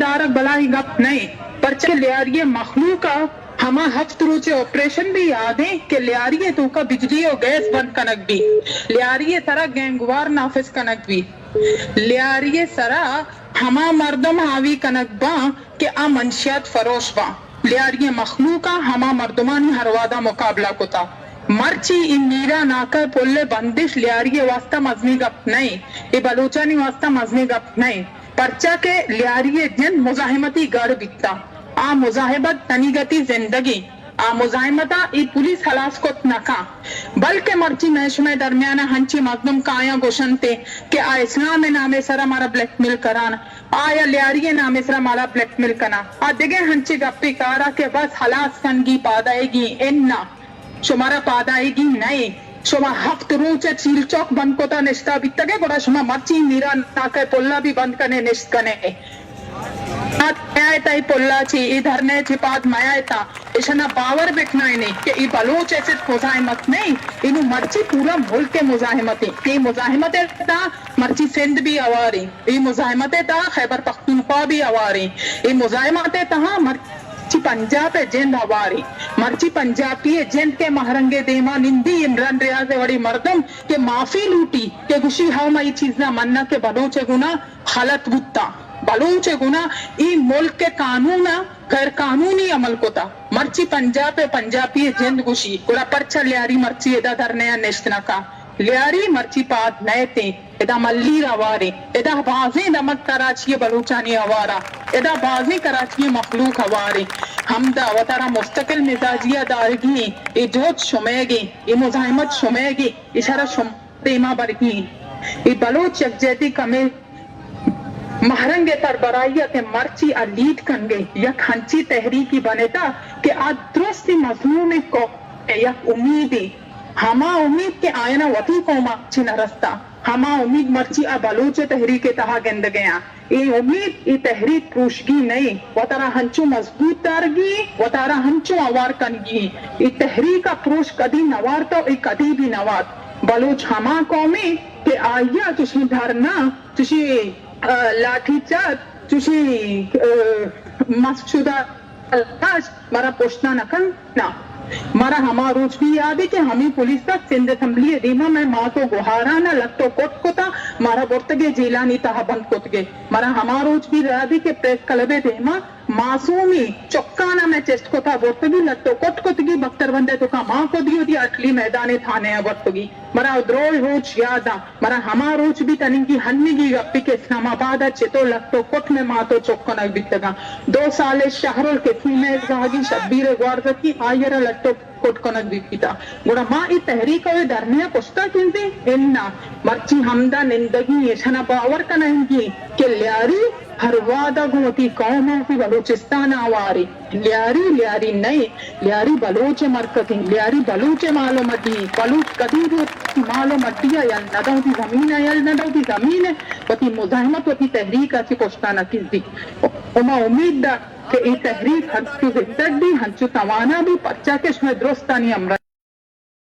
دارگ بلاہیں گپ نہ انت، پرچا کہ لیاری ءِ مخلوق ءَ ہما ہفت روچ ءِ آپریشن بھی یاد انت کہ لیاری ءِ توکا بجلی و گیس بند کنگ بیت، لیاری ءِ سرا گینگ وار نافذ کنگ بیت، لیاری ءِ سرا ہما مردم حاوی کنگ باں کہ آ منشیات فروش باں۔ لیاری ءِ مخلوق ءَ ہما مردمانی ہر وہدا مقابلہ کتا۔ مرچی اے میرا ناکہ ءِ پل ءِ بندش لیاری ءِ واسطہ مزنیں گپ نہ انت، اے بلوچانی واسطہ مزنیں گپ نہ انت، پرچا کہ لیاری ءِ جند مزاحمتی گڑ بیتا۔ آ مزاحمت تنیگتی زندگی، آ مزاحمت ءَ اے پولیس ہلاس کت نہ کن، بلکہ مرچی مئے شمئے درمیان ءَ ہنچیں مردم کایاں گوشنت کہ آ اسلام ءِ نام ءِ سرا مارا بلیک میل کنان، آ یا لیاری ءِ نام ءِ سرا مارا بلیک میل کناں۔ آ دگہ ہنچیں گپے کارا کہ بس ہلاس کنگی، پادائیگی، اناں، شمارا پادائیگی نئے۔ شما ہفت روچ ءَ چیل چوک بند کتا نشتا بیتگے، گڑا شما مرچی میرا ناکہ ءِ پلا بھی بند کنے نشت کنے۔ پاد میایتا اے پلا چی، اے دھرنے چی پاد میایتا۔ اشانا باور بکنائینے کہ اے بلوچ ءِ صرف مزاحمت نئے، انو مرچی پورا ملک ءِ مزاحمت انت۔ اے مزاحمت ءِ تہا مرچی سندھ بھی ہواریں، اے مزاحمت ءِ تہا خیبر پختونخوا بھی ہواریں، اے مزاحمت ءِ تہا مرچی پنجاب ءِ جند ہواریں، مرچی پنجابی ءِ جند کہ مہرنگ ءِ دیما نندی، عمران ریاض ءِ وڑیں مردم کہ معافی لوٹی کہ گوشی ہو ما اے چیزاں مناں کہ بلوچ ءِ گناہ غلط بوتاں، بلوچ ءِ گناہ اے ملک ءِ قانون ءَ غیر قانونی عمل کتا۔ مرچی پنجاب ءِ پنجابی ءِ جند گوشی، گڑا پرچا لیاری مرچی ادا دھرنے ءَ نشت نہ کا؟ لیاری مرچی پاد نئیتیں، ادا ملیر ہواریں، ادا بازیں دمگ کراچی ءِ بلوچانی ہوارا، ادا بازیں کراچی ءِ مخلوق ہواریں۔ ہمدا وتارا مستقل مزاجی ءَ دارگی ایں، اے جہد شمئیگیں، اے مزاحمت شمئیگیں، اشارا شما دیما برگی ایں۔ اے بلوچ یکجہتی کمیٹی مہرنگ ءِ سربراہی ءَ کہ مرچی آ لیڈ کنگ ءَ یک ہنچیں تحریکے بنتا کہ آ درستیں مظلومیں قوم ءَ یک امیدے، ہما امید کہ آیانا وتی قوم ءَ چہ نہ رستا، ہما امید مرچی آ بلوچ ءِ تحریک ءِ تہا گندگ ءَ آں۔ اے امید، اے تحریک پروشگی نئے، وتارا ہنچو مضبوط دارگی، وتارا ہنچو ہوار کنگی۔ اے تحریک ءَ پروش کدی نہ وارتا، اے کدی بھی نہ وارت۔ بلوچ ہما قومے کہ آئی ءَ چشیں دھرنا، چشیں، آ، لاٹھی چارج، چشیں، آ، مسخ شدہ لاش مارا پشتا نہ کن، نہ۔ مارا ہما روچ بھی یاد ہے کہ ہمیں پولیس ءَ سندھ اسمبلی ءِ دیما مئے مات و گہارانا لٹ و کٹ کتا، مارا برتگے جیلانی تہا بند کتگے۔ مارا ہما روچ بھی یاد ہے کہ پریس کلب ءِ دیما معصومی چکانا مئے چست کتا برتگی، لٹ و کٹ کتگی، بختر بند ءِ توکا مان کتگی، وتی اٹلی میدان ءِ تھانے ءَ برتگی۔ مارا دروئی روچ یاد آں۔ مارا ہما روچ بھی تنیگی ہنیگی گپی کہ اسلام آباد ءَ چتو لٹ و کٹ مئے مات و چک کنگ بیتگاں۔ دو سال ءَ شہر القصیم ءِ زہگی شبیر گوارزکی آئی ءَ را لٹ و کٹ کنگ بیتا۔ گڑا ما اے تحریک ءُ اے دھرنے ءَ پشتا کنزیں؟ اناں، مرچی ہمدا نندگی، ایشانا باور کنائینگی کہ لیاری ہر وہدا گوں وتی قوم ءَ وتی بلوچستان ءَ ہواریں۔ لیاری، لیاری نئے، لیاری بلوچ ءِ مرکز انت، لیاری بلوچ ءِ مال ءُ مڈی انت۔ بلوچ کدی بھی وتی مال ءُ مڈی ءَ یل نہ دنت، وتی زمین ءَ یل نہ دنت، وتی زمین ءَ، وتی مزاحمت، وتی تحریک ءَ چہ پشتا نہ کنزیت۔ ءُ ما امید دار کہ اے تحریک ہنچو زندگ بی، ہنچو توانا بی، پرچا کہ شمئے درستانی ہمراہ